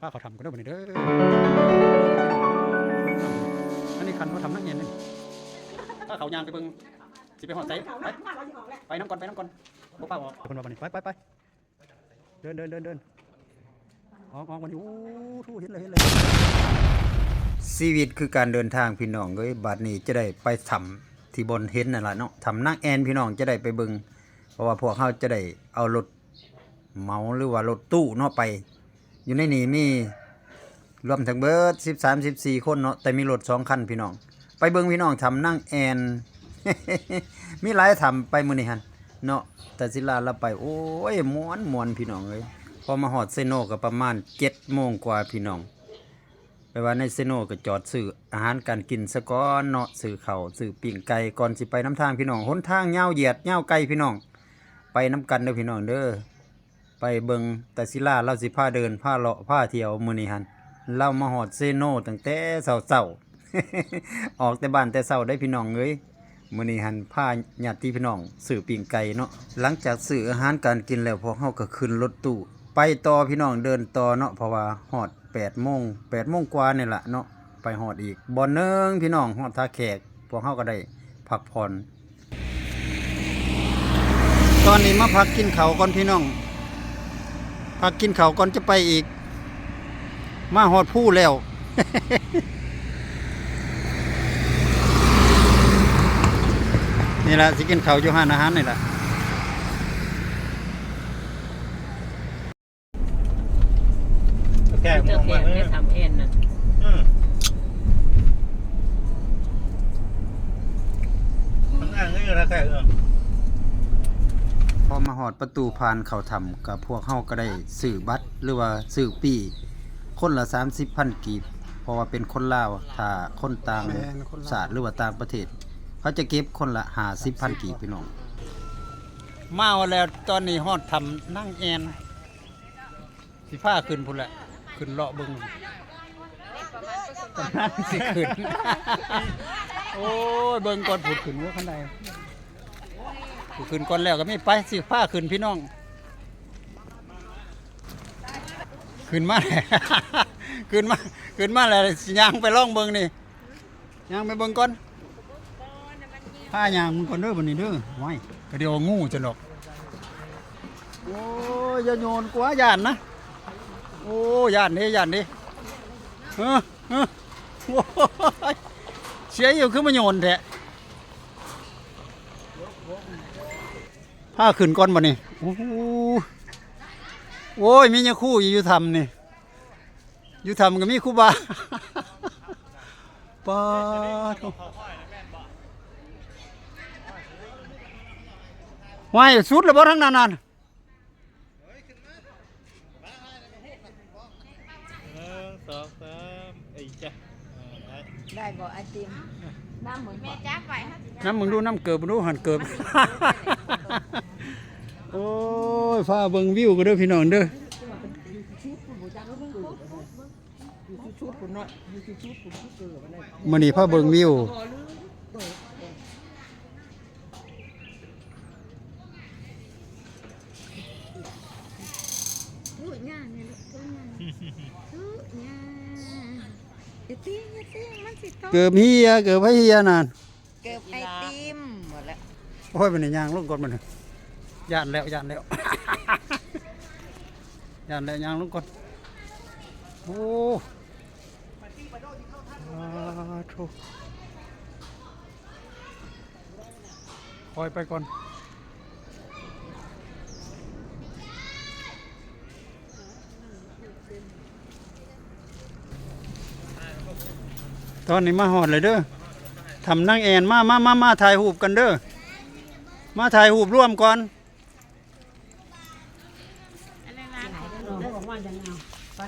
ພາເຂົ້າຖ້ຳກັນເດີບັດນີ້ເດີ. ອັນນີ້ຄັນວ່າຖ້ຳນາງແອນເດ້. ພາເຂົ້າຍ່າງໄປເບິ່ງ ຊິໄປຮອດໃສ? ໄປ ໄປນຳກ່ອນ ໄປນຳກ່ອນ ບໍ່ພາອອກ ເພິ່ນວ່າບັດນີ້. ໄປ ໄປ ໄປ ເດີນ ເດີນ ເດີນ ເດີນ ອອກ ອອກບັດນີ້. ໂອ້ ໂທ້ ເຫັນແລ້ວ ເຫັນແລ້ວ. ຊີວິດຄືການເດີນທາງພີ່ນ້ອງເອີຍ. ບັດນີ້ຈະໄດ້ໄປຖ້ຳທີ່ບ່ອນເຫັນນັ້ນລະເນາະ ຖ້ຳນາງແອນ ພີ່ນ້ອງຈະໄດ້ໄປເບິ່ງ ເພາະວ່າພວກເຮົາຈະໄດ້ເອົາລົດ ເໝົາ ຫຼືວ່າລົດຕູ້ເນາະ ໄປ. ຢູ່ໃນນີ້ມີລວມທັງເບິດສິບສາມ ສິບສີ່ຄົນເນາະ ແຕ່ມີລົດສອງຄັນພີ່ນ້ອງ. ໄປເບິ່ງພີ່ນ້ອງ ຖ້ຳນາງແອນ ມີຫຼາຍຖ້ຳໄປມື້ນີ້ຫັ້ນເນາະ. ຕາສິລາລາວໄປ ໂອ້ຍ ມ່ວນໆ ພີ່ນ້ອງເອີຍ. ພໍມາຮອດເຊໂນກໍປະມານເຈັດໂມງກວ່າພີ່ນ້ອງ. ແປວ່າໃນເຊໂນກໍຈອດຊື້ອາຫານການກິນສາກ່ອນເນາະ ຊື້ເຂົ້າ ຊື້ປີ້ງໄກ່ ກ່ອນຊິໄປນຳທາງພີ່ນ້ອງ. ຫົນທາງຍາວຢຽດຍາວໄກພີ່ນ້ອງ ໄປນຳກັນເດີພີ່ນ້ອງເດີ. ໄປເບິ່ງຕາສິລາ ລາວຊິພາເດີນ ພາເລາະ ພາທ່ຽວມື້ນີ້ຫັ້ນ. ລາວມາຮອດເຊໂນຕັ້ງແຕ່ເຊົ້າໆ ອອກແຕ່ບ້ານແຕ່ເຊົ້າເດ້ພີ່ນ້ອງເອີຍ. ມື້ນີ້ຫັ້ນພາຍາດຕິພີ່ນ້ອງຊື້ປີ້ງໄກ່ເນາະ. ຫຼັງຈາກຊື້ອາຫານການກິນແລ້ວ ພວກເຮົາກໍຂຶ້ນລົດຕູ້ໄປຕໍ່ພີ່ນ້ອງ ເດີນຕໍ່ເນາະ ເພາະວ່າຮອດແປດໂມງ ແປດໂມງກວ່ານີ້ລະເນາະ. ໄປຮອດອີກບ່ອນໜຶ່ງພີ່ນ້ອງ ຮອດທ່າແຂກ ພວກເຮົາກໍໄດ້ພັກຜ່ອນ. ຕອນນີ້ມາພັກກິນເຂົ້າກ່ອນພີ່ນ້ອງ ພັກກິນເຂົ້າກ່ອນຈະໄປອີກ. ມາຮອດພູແລ້ວ ນີ້ລະ ຊິກິນເຂົ້າຢູ່ຮ້ານອາຫານນີ້ລະ. ແຂກ ເຈົ້າແຂກ ເອີ ໄດ້ຖາມແອນນະ ອືມ ມັນອ່າງນີ້ລະແຂກ ເອີ. ພໍມາຮອດປະຕູຜ່ານເຂົ້າຖ້ຳ ກະພວກເຮົາກະໄດ້ຊື້ບັດ ຫຼືວ່າຊື້ປີ້ ຄົນລະສາມສິບພັນກີບ ເພາະວ່າເປັນຄົນລາວ. ຖ້າຄົນຕ່າງ ແມ່ນ ຄົນລາວ ຊາດ ຫຼືວ່າຕ່າງປະເທດ ເຂົາຈະເກັບຄົນລະຫ້າສິບພັນກີບ ພີ່ນ້ອງ. ມາຮອດແລ້ວ ຕອນນີ້ຮອດຖ້ຳນາງແອນ ຊິພາຂຶ້ນພຸ້ນແຫຼະ ຂຶ້ນເລາະເບິ່ງ ກຳລັງຊິຂຶ້ນ. ໂອ້ຍ ເບິ່ງກ່ອນ ພຸ້ນຂຶ້ນຫົວຄັນໄດ ຜູ້ຂຶ້ນກ່ອນແລ້ວກໍມີ. ໄປ ຊິພາຂຶ້ນພີ່ນ້ອງ ຂຶ້ນມາ ຂຶ້ນມາ ຂຶ້ນມາແລ້ວ ຊິຍ່າງໄປລອງເບິ່ງນີ້. ຍ່າງໄປເບິ່ງກ່ອນ ພາຍ່າງເບິ່ງກ່ອນເດີບັດນີ້ເດີ. ໄວ້ ກະດຽວງູຊັ້ນດອກ. ໂອ້ຍ ຢ່າໂຍນກວ່າ ຢ້ານນະ. ໂອ້ ຢ້ານເດ້ ຢ້ານເດ້. ເອີ ເອີ ໂອ້ຍ ເສຍຢູ່ ຄືມາໂຍນແທ້. ພາຂຶ້ນກ່ອນບັດນີ້. ໂອ້ໂຫ ໂອ້ຍ ມີຍາຄູຢູ່ຖ້ຳນີ້. ຢູ່ຖ້ຳກໍມີຄູບາ. ປາດໂທ້ ຫ້ວຍ ສຸດແລ້ວບໍ່ທາງນັ້ນນັ້ນ? ໜຶ່ງ ສອງ ສາມ ເອີຍຈ້ະ ເອີ ໄດ້ ໄດ້ບໍ່ໄອຕິມ? ນຳເບິ່ງ ແມ່ຈັບໄວ້ ນຳເບິ່ງດູ ນຳເກີບເບິ່ງດູ ຫັ້ນເກີບ. ໂອ້ຍ ພາເບິ່ງວິວກັນເດີພີ່ນ້ອງເດີ. ຢູ່ທີ່ສຸດພຸ້ນເນາະ ຢູ່ທີ່ສຸດພຸ້ນຄືເກີບອັນນັ້ນ. ມື້ນີ້ພາເບິ່ງວິວ. ທຸຍ່ານີ້ລູກ ທຸຍ່າ ທຸຍ່າ ຢ່າຕີ ຢ່າຕີ ມັນຊິຕົກ. ເກີບເຮຍ ເກີບໃຜເຮຍນັ້ນ? ເກີບໄອຕິມໝົດແລ້ວ. ໂອ້ຍ ບັດນີ້ຍ່າງລົງກ່ອນບັດນີ້ ຢ້ານແລ້ວ ຢ້ານແລ້ວ ຢ້ານແລ້ວ ຍ່າງລົງກ່ອນ. ໂອ້ ສາທຸ ຄ່ອຍໄປກ່ອນ. ຕອນນີ້ມາຮອດແລ້ວເດີ ຖ້ຳນາງແອນ. ມາ ມາ ມາ ມາຖ່າຍຮູບກັນເດີ ມາຖ່າຍຮູບລວມກ່ອນ.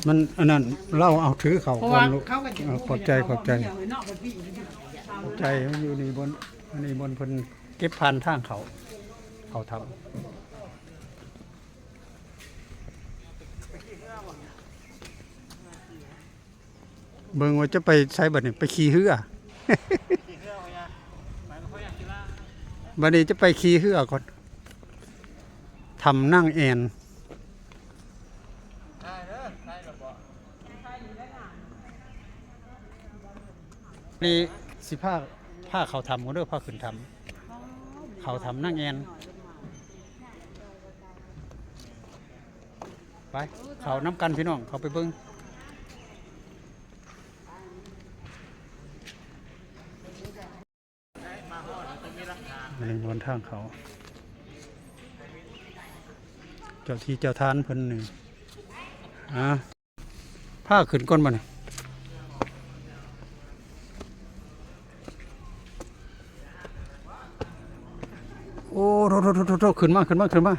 ມັນອັນນັ້ນ ລາວເອົາຖືເຂົ້າກ່ອນລູກ. ເອີ ຂອບໃຈ ຂອບໃຈ ຂອບໃຈ. ມັນຢູ່ນີ້ບ່ອນ ອັນນີ້ບ່ອນເພິ່ນເກັບຜ່ານທາງເຂົ້າ ເຂົ້າຖ້ຳ. ເບິ່ງວ່າຈະໄປໃສບັດນີ້ ໄປຂີ່ເຮືອ. ບັດນີ້ຈະໄປຂີ່ເຮືອກ່ອນ ຖ້ຳນາງແອນ. ໄດ້ເດີ ໄດ້ແລ້ວບໍ່? ນີ້ຊິພາ ພາເຂົ້າຖ້ຳກ່ອນເດີ ພາຂຶ້ນຖ້ຳ ເຂົ້າຖ້ຳນາງແອ່ນ ໄປ ເຂົ້ານຳກັນພີ່ນ້ອງ ເຂົ້າໄປເບິ່ງ. ອັນນີ້ບ່ອນທາງເຂົ້າ ເຈົ້າທີ່ເຈົ້າທານເພິ່ນນີ້ ອ່າ ພາຂຶ້ນກ່ອນບັດນີ້. ໂອ້ ໂທ້ໆໆໆ ຂຶ້ນມາ ຂຶ້ນມາ ຂຶ້ນມາ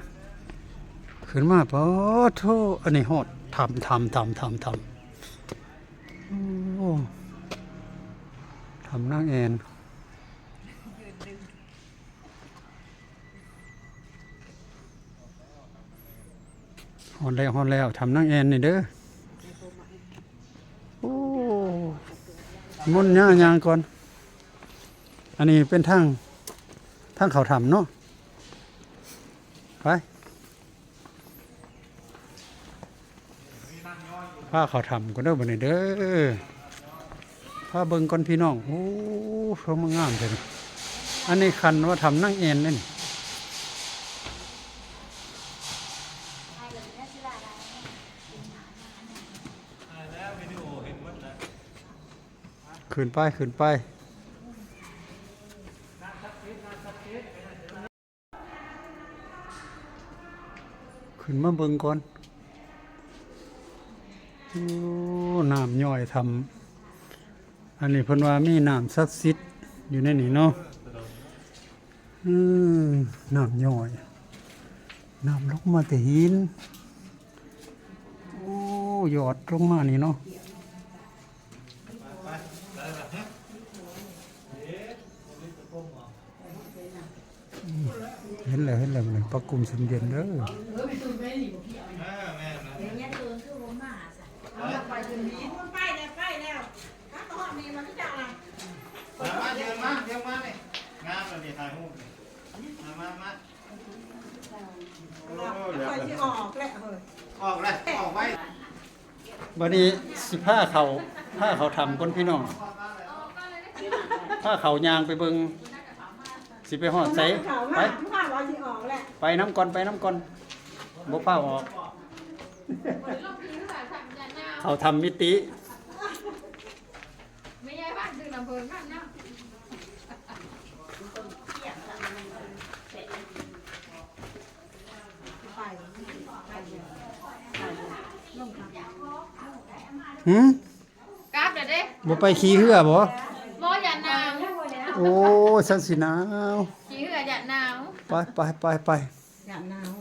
ຂຶ້ນມາ ປາດໂທ້ ອັນນີ້ຮອດຖ້ຳ ຖ້ຳ ຖ້ຳ ຖ້ຳ ຖ້ຳ ໂອ້ ຖ້ຳນາງແອ່ນ. ຮອດແລ້ວ ຮອດແລ້ວ ຖ້ຳນາງແອ່ນນີ້ເດີ. ໂອ້ ມົນຍາ ຍ່າງກ່ອນ ອັນນີ້ເປັນທາງ ທາງເຂົ້າຖ້ຳເນາະ ໄປ. ພາເຂົ້າຖ້ຳກ່ອນເດີບັດນີ້ເດີ ພາເບິ່ງກ່ອນພີ່ນ້ອງ. ໂອ້ ເພິ່ນມາງາມແທ້ນີ້ ອັນນີ້ຄັນວ່າຖ້ຳນາງແອ່ນເດ້ນີ້. ຂຶ້ນໄປ ຂຶ້ນໄປ. ຂຶ້ນມາເບິ່ງກ່ອນ. ໂອ້ ນ້ຳຍ້ອຍຖ້ຳ ອັນນີ້ເພິ່ນວ່າມີນ້ຳສັກສິດຢູ່ໃນນີ້ເນາະ. ອືມ ນ້ຳຍ້ອຍ ນ້ຳລົງມາແຕ່ຫີນ. ໂອ້ ຢອດລົງມານີ້ເນາະ. ເຫັນແລ້ວ ເຫັນແລ້ວ ປາກຸ້ງຊິນເຢັນເດີ. ມາ ມາ ຢືນມາ ຢືນມານີ້ ງາມແລ້ວນີ້ ຖ່າຍຮູບນີ້ ມາ ມາ ມາ. ໂອ້ ເດີ ຂ້ອຍຊິອອກແລ້ວເຮີ້ຍ ອອກແລ້ວ ອອກໄວ້. ບັດນີ້ຊິພາເຂົ້າ ພາເຂົ້າຖ້ຳກ່ອນພີ່ນ້ອງ ພາເຂົ້າຍ່າງໄປເບິ່ງ ຊິໄປຮອດໃສ. ໄປ ພາວ່າຊິອອກແລ້ວ ໄປນຳກ່ອນ ໄປນຳກ່ອນ ບໍ່ພາອອກ ເຂົ້າຖ້ຳມິຕິ. ຫື ກັບແລ້ວເດ້ ບໍ່ໄປຂີ່ເຮືອບໍ່? ບໍ່ ຢ້ານໜາວ. ໂອ້ຍ ສັນຊິໜາວ ຂີ່ເຮືອຢ້ານໜາວ. ໄປ ໄປ ໄປ ໄປ ຢ້ານໜາວ.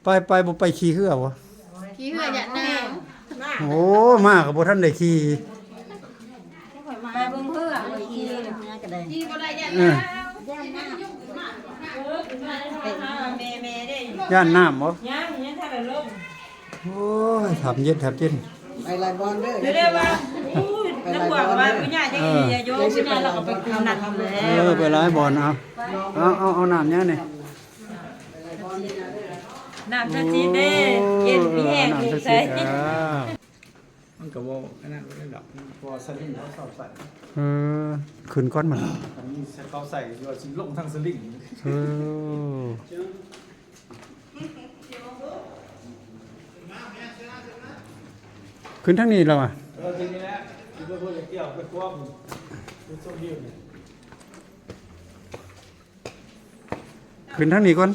ໄປ ໄປ ບໍ່ໄປຂີ່ເຮືອບໍ່? ຂີ່ເຮືອຢ້ານໜາວ. ໂອ້ ມາກໍບໍ່ທັນໄດ້ຂີ່. ໄປເບິ່ງເຮືອ ໄປຂີ່ເຮືອກໍໄດ້. ຂີ່ບໍ່ໄດ້ ຢ້ານໜາວ. ເອີ ຢ້ານນ້ຳບໍ່? ຍັງ ຍັງທັນໄດ້ລົງ. ໂອ້ຍ ຖ້ຳເຢັນ ຖ້ຳເຢັນ. ໄປຫຼາຍບ່ອນເດີ ເດີວ່າ ອູ້ຍ ໄປຫຼາຍບ່ອນເດີ. ເອີ ເຮົາກໍໄປກຸມນັ້ນແຫຼະ. ເອີ ໄປຫຼາຍບ່ອນ. ເອົາ ເອົາ ເອົາ ເອົານ້ຳຫຍັງນີ້? ນ້ຳສັກສິດເດ້. ໂອ້ ເຢັນມີແຮງ ນ້ຳສັກສິດ. ເອີ ມັນກໍບໍ່ອັນນັ້ນເລີຍດອກ ເພາະວ່າສະລິງເຂົາຊອບໃສ່. ເອີ ຂຶ້ນກ່ອນມັນ ອັນນີ້ເຂົາໃສ່ຢູ່ວ່າຊິລົງທາງສະລິງ. ເອີ ຂຶ້ນທາງນີ້ແລ້ວຫວາ? ເອີ ທາງນີ້ແຫຼະ ຊິໄປພຸ້ນ ໄປທ່ຽວ ໄປຂົວພຸ້ນ ຈຸດຊົມວິວນີ້. ຂຶ້ນທາງນີ້ກ່ອນ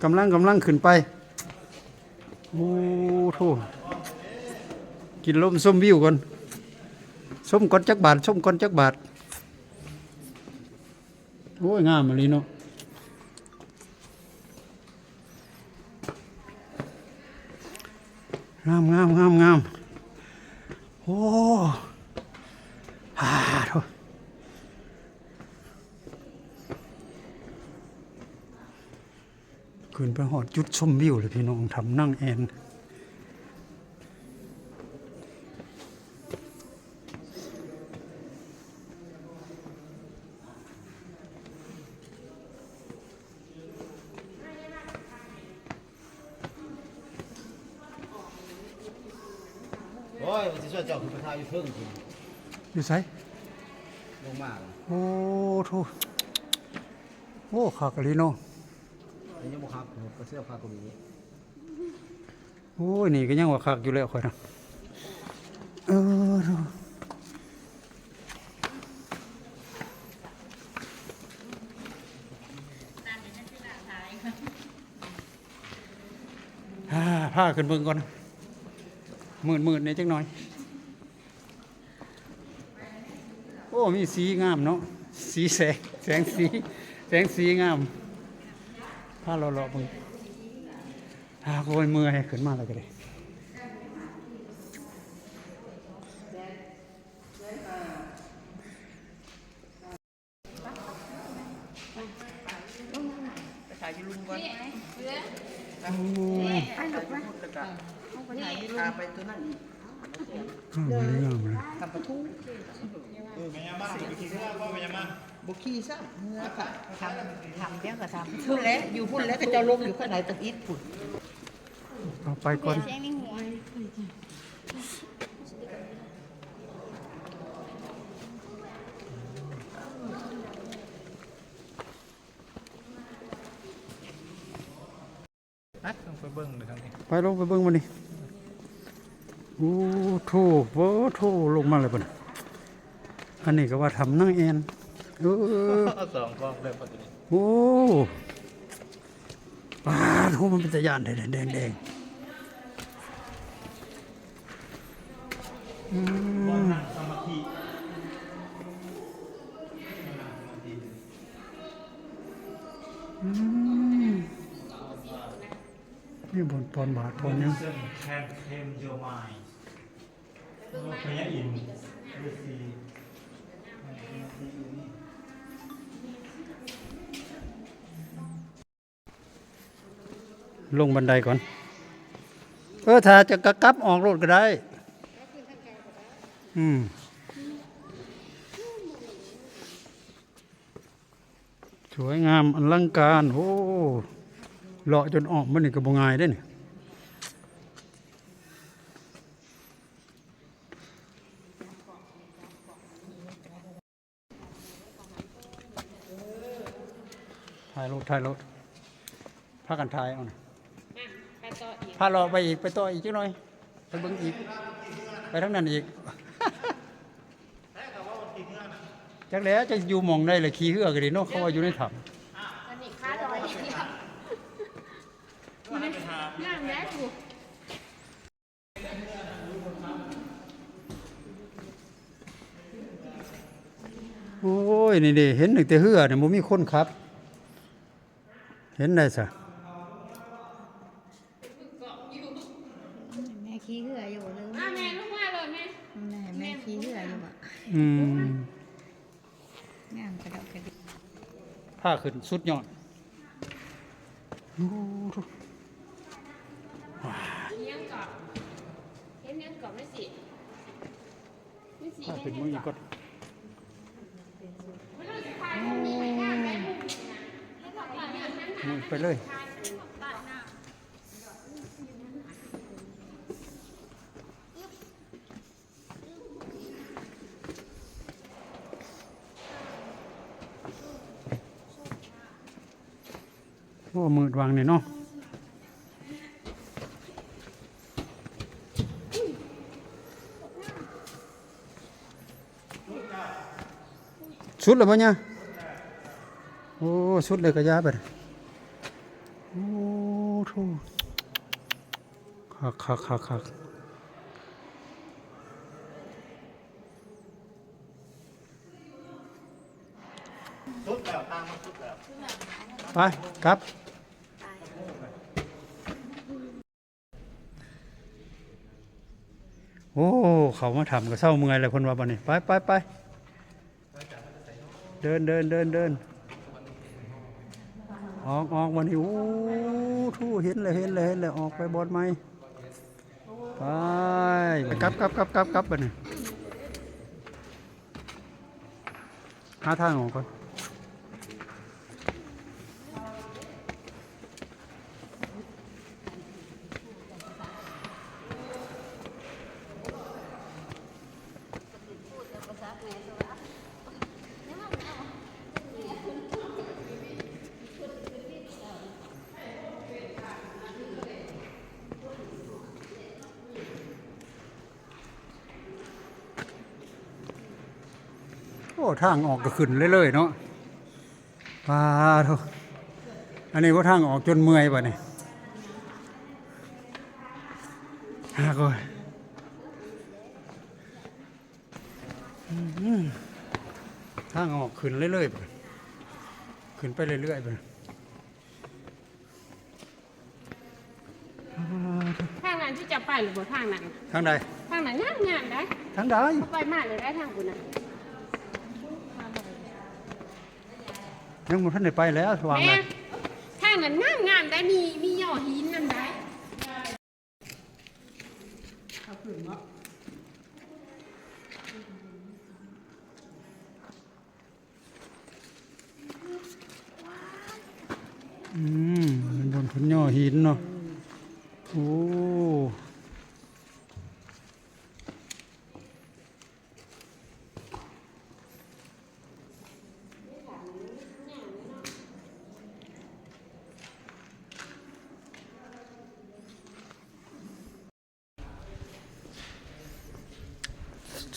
ກຳລັງ ກຳລັງຂຶ້ນໄປ. ໂອ້ໂທ້ ກິນລົມຊົມວິວກ່ອນ ຊົມກ່ອນຈັກບາດ ຊົມກ່ອນຈັກບາດ. ໂອ້ຍ ງາມອີ່ຫຼີເນາະ. ງາມ ງາມ ງາມ ງາມ. ໂອ້ ອາ ໂທ້ ຂຶ້ນໄປຮອດຈຸດຊົມວິວແລ້ວພີ່ນ້ອງ ຖ້ຳນາງແອ່ນ. ໂອ້ຍ ວ່າຊິຊວນເຈົ້າຂຶ້ນໄປຖ່າຍຢູ່ເທິງພຸ້ນ. ຢູ່ໃສ? ລົງມາ. ໂອ້ໂທ້ ໂອ້ ຄັກອີ່ຫຼີເນາະ. ຍັງບໍ່ຄັກ ກະເສື້ອຜ້າກະມີ. ໂອ້ຍ ນີ້ກະຍັງວ່າຄັກຢູ່ແລ້ວຂ້ອຍນະ. ເອີ ອ່າ ພາຂຶ້ນເບິ່ງກ່ອນ ມືດໆແດ່ຈັກໜ່ອຍ. ໂອ້ ມີສີງາມເນາະ ສີແສງ ແສງສີ ແສງສີງາມ. ພາເລາະໆເບິ່ງ. ອາ ໂອ້ຍ ເມື່ອຍ ຂຶ້ນມາແລ້ວກະໄດ້. ໄປຖ່າຍຢູ່ລຸ່ມກ່ອນ. ໂອ້ ໄປລູກໄປ ແລ້ວກະ ໄປຖ່າຍຢູ່ລຸ່ມ ໄປໂຕນັ້ນອີກ. ງາມເລີຍ ງາມເລີຍ. ທຳປະທູ. ເອີ ແມ່ຍາມານ ໄປຂີ່ເຮືອບໍ່ແມ່ຍາມານ? ບໍ່ຂີ່ຊ້ຳ ເຮືອກະ ທຳ ທຳດຽວກະທຳ. ພຸ້ນແຫຼະ ຢູ່ພຸ້ນແຫຼະ ເຂົາເຈົ້າລົງຢູ່ຂ້າງໃນຕັງອິດພຸ້ນ. ເອົາໄປກ່ອນ. ໄປ ລົງໄປເບິ່ງເລີຍທາງນີ້ ໄປ ລົງໄປເບິ່ງມານີ້. ໂອ້ໂທ້ ໂອ້ໂທ້ ລົງມາແລ້ວບັດນີ້. ອັນນີ້ກະວ່າຖ້ຳນາງແອ່ນ. ເອີ ສອງກ້ອງເລີຍບັດນີ້. ໂອ້ ປາດໂທ້ ມັນເປັນຕາຢ້ານແທ້ ແດງໆ. ອືມ ບ່ອນນັ່ງສະມາທິ ນັ່ງສະມາທິ. ອືມ ມີບ່ອນປ່ອນບາດປ່ອນຫຍັງ. Meditation can tame your mind. ພະຍາອິນ ລົງບັນໄດກ່ອນ. ເອີ ຖ້າຈະກະກັບອອກໂລດກະໄດ້. ອືມ ສວຍງາມອະລັງການ. ໂອ້ ເລາະຈົນອ້ອມມັນນີ້ກະບໍ່ງ່າຍເດ້ນີ້. ຖ່າຍໂລດ ຖ່າຍໂລດ ພາກັນຖ່າຍເອົານະ. ມາ ໄປຕໍ່ອີກ ພາເລາະໄປອີກ ໄປຕໍ່ອີກຈັກໜ່ອຍ ໄປເບິ່ງອີກ ໄປທາງນັ້ນອີກ. ຈັກແລ້ວ ຈັກຢູ່ໝ່ອງໃດລະ ຂີ່ເຮືອກະດີເນາະ ເຂົາວ່າຢູ່ໃນຖ້ຳ. ອັນນີ້ຄາດອຍ ງາມແລ້ວ. ໂອ້ຍ ນີ້ເດ້ ເຫັນຕັ້ງແຕ່ເຮືອນີ້ ບໍ່ມີຄົນຂັບ ເຫັນໄດ້ຊະ. ແມ່ຂີ່ເຮືອຢູ່ເລີຍ ມາແມ່ ລົງມາໂລດແມ່. ແມ່ ແມ່ຂີ່ເຮືອຢູ່ບໍ? ອືມ ງາມກະດອກກະເດ. ພາຂຶ້ນສຸດຍອດ. ໂອ້ໂທ້ ວ້າ ເຫັນຫຍັງເກາະ ເຫັນຫຍັງເກາະ ແມ່ຊິ ແມ່ຊິ ພາຂຶ້ນເບິ່ງອີກກ່ອນ. ໂອ້ ມືດໄປເລີຍ. ໂອ້ ມືດຫວ່າງນີ້ເນາະ. ສຸດແລ້ວບໍ່ຍາ? ໂອ້ ສຸດແລ້ວກະຢ່າໄປ. ໂອ້ໂທ້ ຄັກໆໆໆ. ສຸດແລ້ວ ທາງມັນສຸດແລ້ວ. ໄປ ກັບ. ໂອ້ ເຂົ້າມາຖ້ຳກະເຊົາເມື່ອຍແລ້ວ ເພິ່ນວ່າບັດນີ້. ໄປ ໄປ ໄປ. ເດີນ ເດີນ ເດີນ ເດີນ ອອກ ອອກບັດນີ້. ໂອ້ໂທ້ ເຫັນແລ້ວ ເຫັນແລ້ວ ເຫັນແລ້ວ. ອອກໄປບ່ອນໃໝ່. ໄປ ໄປ ກັບ ກັບ ກັບ ກັບ ກັບບັດນີ້. ຫາທາງອອກກ່ອນ. ໂ ທາງອອກກໍຂຶ້ນເລື້ອຍໆເນາະ. ປາໂທ້ ອັນນີ້ບໍ່ ທາງອອກຈົນເມື່ອຍບາດນີ້. ຫາກໂອ້ຍ ອືມ ທາງອອກຂຶ້ນເລື້ອຍໆ ຂຶ້ນໄປເລື້ອຍໆ ທາງນັ້ນຊິຈະໄປຫຼືບໍ່? ທາງນັ້ນ ທາງໃດ? ທາງນັ້ນງາມໆໃດ໋. ທາງໃດ? ເຂົາໄປມາແລ້ວໄດ໋ ທາງພຸ້ນນະ. ຍັງບໍ່ທັນໄດ້ໄປແລ້ວ ສະຫວ່າງແລ້ວ. ທາງນັ້ນງາມໆໃດ໋ ມີ ມີຍໍຫີນນຳໃດ໋. ເອົາຂຶ້ນເນາະ. ອືມ ເປັນບ່ອນເພິ່ນຍໍຫີນເນາະ. ໂອ້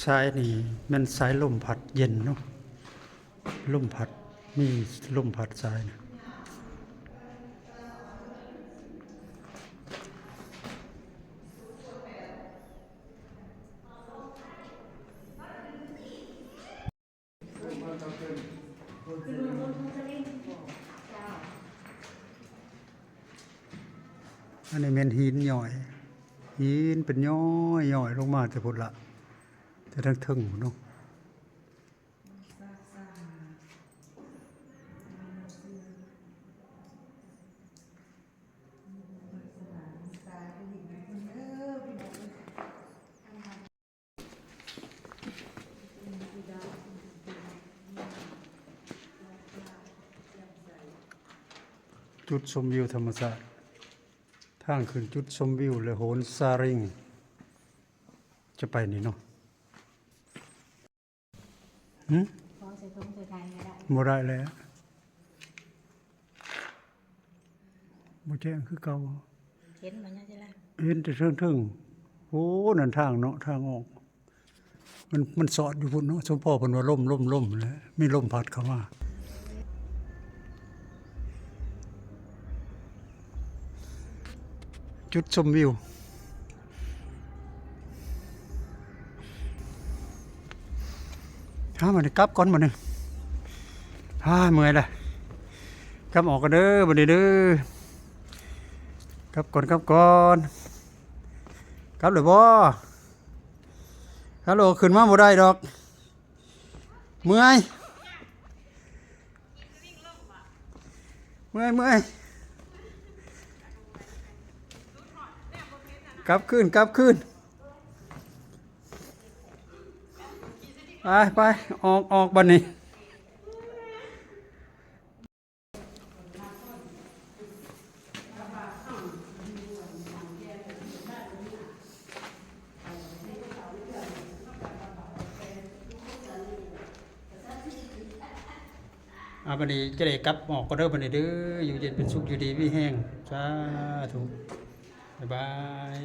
ຊາຍນີ້ແມ່ນຊາຍລົມພັດເຢັນເນາະ ລົມພັດ ມີລົມພັດຊາຍນະ. ອັນນີ້ແມ່ນຫີນຍ້ອຍ ຫີນເປັນຍ້ອຍໆລົງມາແຕ່ພຸ້ນລະ ແຕ່ທາງເທິງພຸ້ນເນາະ. ຈຸດຊົມວິວທຳມະຊາດ ທາງຂຶ້ນຈຸດຊົມວິວ ແລະ ໂຫນສາລິງ ຈະໄປນີ້ເນາະ. ຫືມ? ບໍ່ໄດ້ແລ້ວ ບໍ່ແຈ້ງຄືເກົ່າ. ເຫັນບໍ່ຍາຍ? ເຫັນແຕ່ເທິງໆ. ໂອ້ ນັ້ນທາງເນາະ ທາງອອກ ມັນ ມັນສອດຢູ່ພຸ້ນເນາະ. ສົມພໍເພິ່ນວ່າລົມ ລົມ ລົມແຫຼະ ມີລົມພັດເຂົ້າມາ. ຈຸດຊົມວິວ ຫາ ບາດນີ້ກັບກ່ອນບາດນີ້. ຫາ ເມື່ອຍລະ ກັບອອກກ່ອນເດີ ບາດນີ້ເດີ. ກັບກ່ອນ ກັບກ່ອນ. ກັບແລ້ວບໍ່? ກັບແລ້ວຂຶ້ນມາບໍ່ໄດ້ດອກ. ເມື່ອຍ ເມື່ອຍ ເມື່ອຍ. ກັບຄືນ ກັບຄືນ. ໄປ ໄປ ອອກ ອອກບາດນີ້. ອ່າ ບາດນີ້ຈະໄດ້ກັບອອກກ່ອນເດີ ບາດນີ້ເດີ. ຢູ່ເຢັນເປັນສຸກ ຢູ່ດີມີແຮງ ສາທຸ ບາຍບາຍ.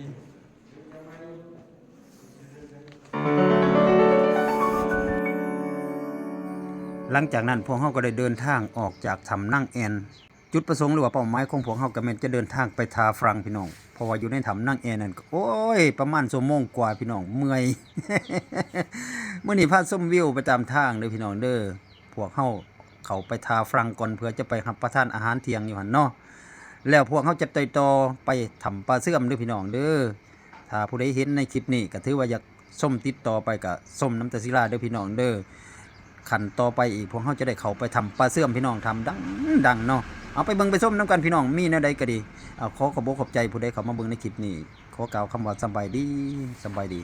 ຫຼັງຈາກນັ້ນພວກເຮົາກໍໄດ້ເດີນທາງອອກຈາກຖ້ຳນາງແອ່ນ. ຈຸດປະສົງ ຫຼືວ່າເປົ້າໝາຍຂອງພວກເຮົາກໍແມ່ນຈະເດີນທາງໄປທ່າຝຣັ່ງ ພີ່ນ້ອງ, ເພາະວ່າຢູ່ໃນຖ້ຳນາງແອ່ນນັ້ນ ໂອ້ຍ ປະມານຊົ່ວໂມງກວ່າ ພີ່ນ້ອງ, ເມື່ອຍ. ມື້ນີ້ພາຊົມວິວໄປຕາມທາງເດີ ພີ່ນ້ອງເດີ. ພວກເຮົາເຂົ້າໄປທ່າຝຣັ່ງກ່ອນ ເພື່ອຈະໄປຮັບປະທານອາຫານທ່ຽງຢູ່ຫັ້ນເນາະ, ແລ້ວພວກເຮົາຈະໄຕ່ຕໍ່ໄປຖ້ຳປ່າເຊື່ອມເດີ ພີ່ນ້ອງເດີ. ຖ້າຜູ້ໃດເຫັນໃນຄລິບນີ້ກໍຖືວ່າຢາກຊົມຕິດຕໍ່ໄປ ກໍຊົມນຳຕາສິລາເດີພີ່ນ້ອງເດີ. ຂັ້ນຕໍ່ໄປອີກ ພວກເຮົາຈະໄດ້ເຂົ້າໄປຖ້ຳປ່າເຊື່ອມພີ່ນ້ອງ, ຖ້ຳດັງໆເນາະ. ເອົາໄປເບິ່ງໄປຊົມນຳກັນພີ່ນ້ອງ, ມີແນວໃດກໍດີ. ເອົາ ຂໍຂອບອົກຂອບໃຈຜູ້ໃດເຂົ້າມາເບິ່ງໃນຄລິບນີ້. ຂໍກ່າວຄຳວ່າສຳບາຍດີ, ສຳບາຍດີ.